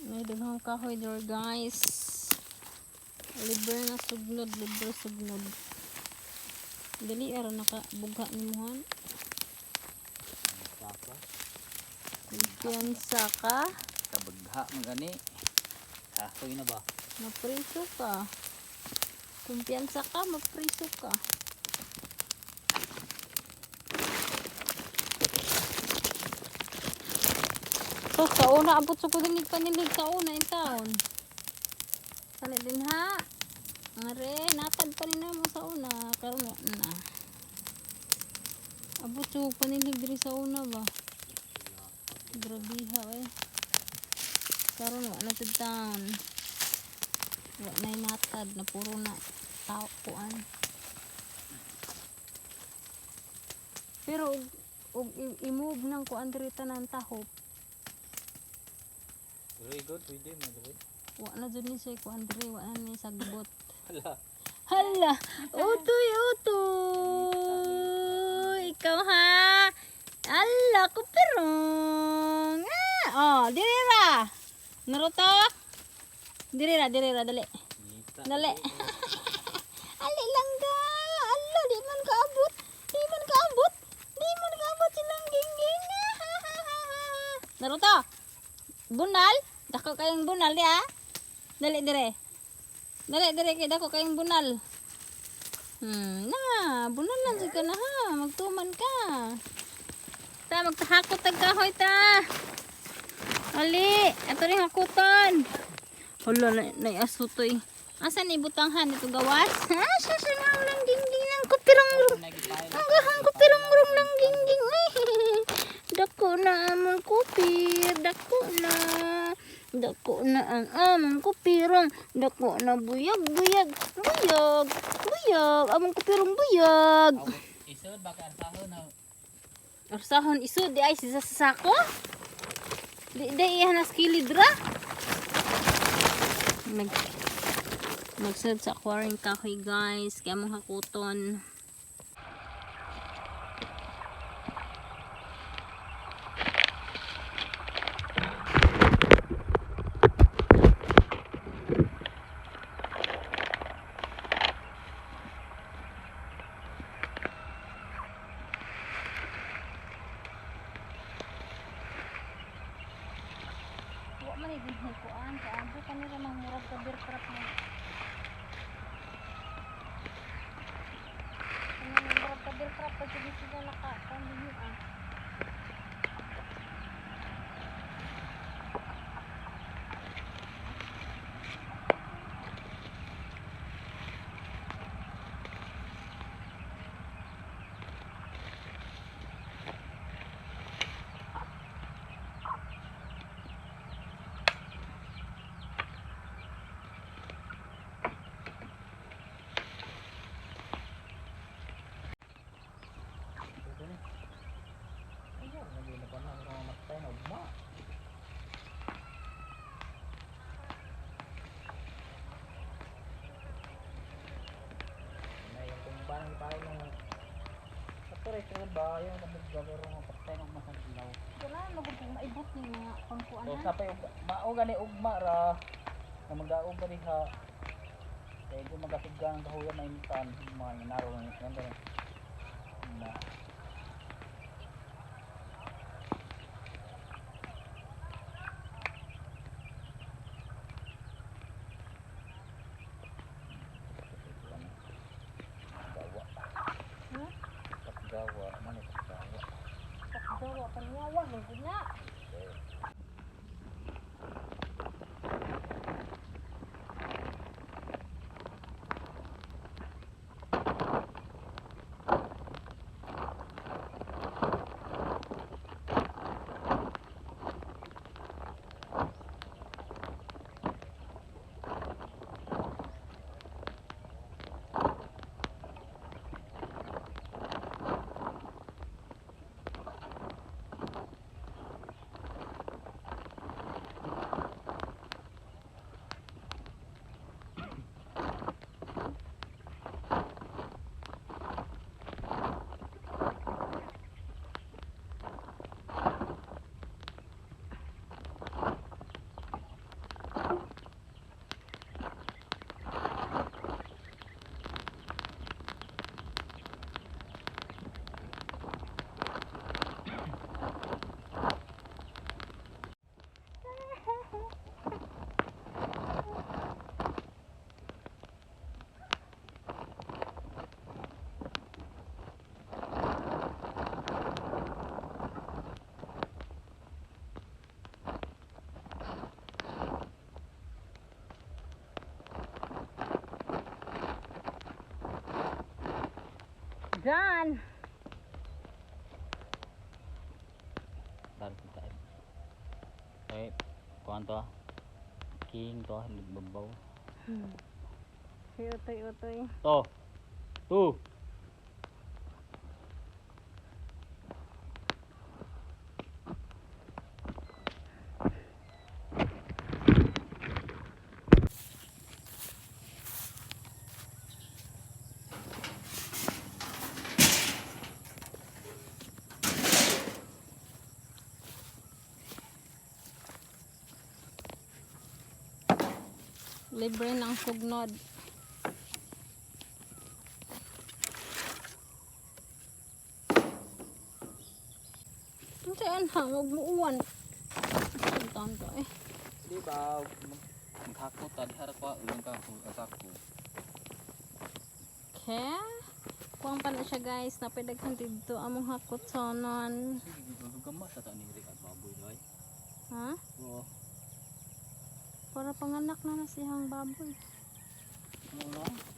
May daghang kahoy there, guys. Libre na sugnod, libre sugnod. Dali ara nakabugha nimuhan. Saka. Kumpiyansa ka. Kabagha man gani. Kahoy na ba? Mapriso ka. Kumpiyansa ka, mapriso ka. So, sa una, abot sa kudinig panilig sa una in town. Sali din ha. Are, natad pa rin mo sa una. Karon wa na. Abot sa panilig diri sa una ba? Grabiha eh. Karon wa na sa town. Wa na natad na puro na tao kuan. Pero og i-move ng kuan diri tanan tahop. Very good, pwede mo diri. Wa na jud ni siya kuan diri, wa na ni sagbot. Hala. Hala, utoy utoy. Ikaw ha. Ala ko pirong. Ah, oh, diri ra. Naruto. Diri ra, diri ra, dali. Ngita. Dali. Ali lang ga. Ala, di man kaabot. Di man kaabot. Di man kaabot silang gingging. Naruto. Bunal. Dako kayong bunal di ah. Dali dire. Dali dire kay dako kayong bunal. Na, bunal lang jud ka na ha. Magtuman ka. Ta magtahakot tag kahoy ta. Ali, ato ring hakutan. Hala, na, naiaso to eh. Asa ni butanghan ito gawas? Ha, siya siya nga lang gingging ng kupirong rong. Ang gahang kupirong rong lang gingging. Ay, dako na among kupir. Dako na. Dako na ang among kupirong. Dako na buyag, buyag, buyag, buyag. Among kupirong buyag. Isod baka arsahon na. Arsahon iso di ay sa sako. Di di iya nas kilid ra. Nag Magsud sa aquarium kahoy, guys, kaya mong hakuton. Wa man ay kuan kay abo kanira mang murag ka beer trap mo. Ano murag ka beer trap pag sige sila naka kuan din ah. Ayun, lagi na pa na ako matay na ugma. Na yung kumba ng ipahay ng Ato rin ito ba yung namugga pero nga patay ng ugma sa ilaw. Wala magud kung maibot ni mga pangkuan So ha. sa pa mao gani ugma ra na magaog ka diha. Kaya kung magasiga ang kahuyan na initan, mga naro na yan gani. Na. Gawa. Ha? Pakgawa, man eh, pakgawa. Pakgawa panyawa gud na. Done. Dapat tayo. Okay, kuan to ah. King to ah, babaw. Si Utoy Utoy. To. Two. Libre ng sugnod. Ang saan ha? Huwag mo uwan. Ang to eh. Di ba maghakot ta diha ra ko ulang ka asako. Okay. Kuwang pa na siya, guys. Napidaghan dito among hakot sonon. Gama sa ta ni Rick at baboy doy. Ha? Oo. Para panganak na na siyang baboy. Ano na?